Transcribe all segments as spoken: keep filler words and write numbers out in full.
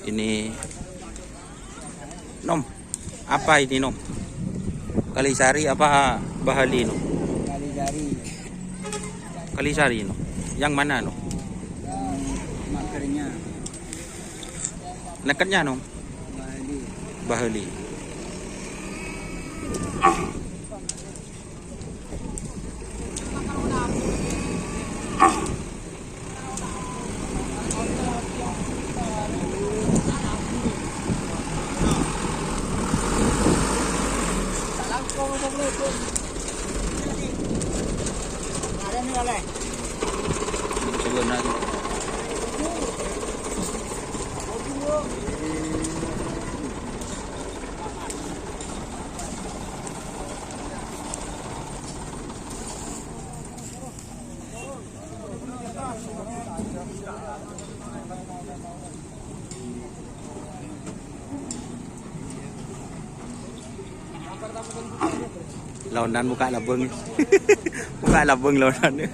Ini, Nom. Apa ini, Nom? Kalisari apa Bahali, Nom? Kalisari. Kalisari, Nom. Yang mana, Nom? Yang makernya. Nekennya, Nom? Bahali. Bahali. Laonan buka labâng. Buka labâng laonan.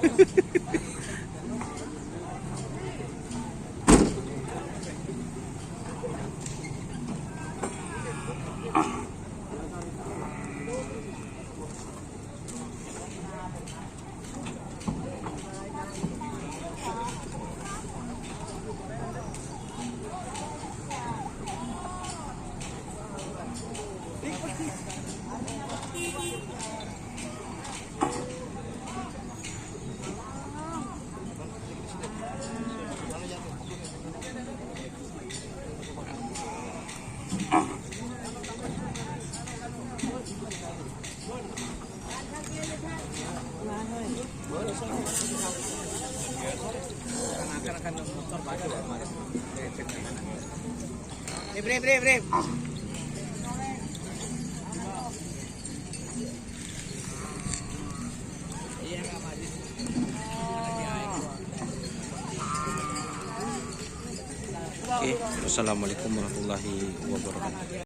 Oke, wassalamualaikum warahmatullahi wabarakatuh.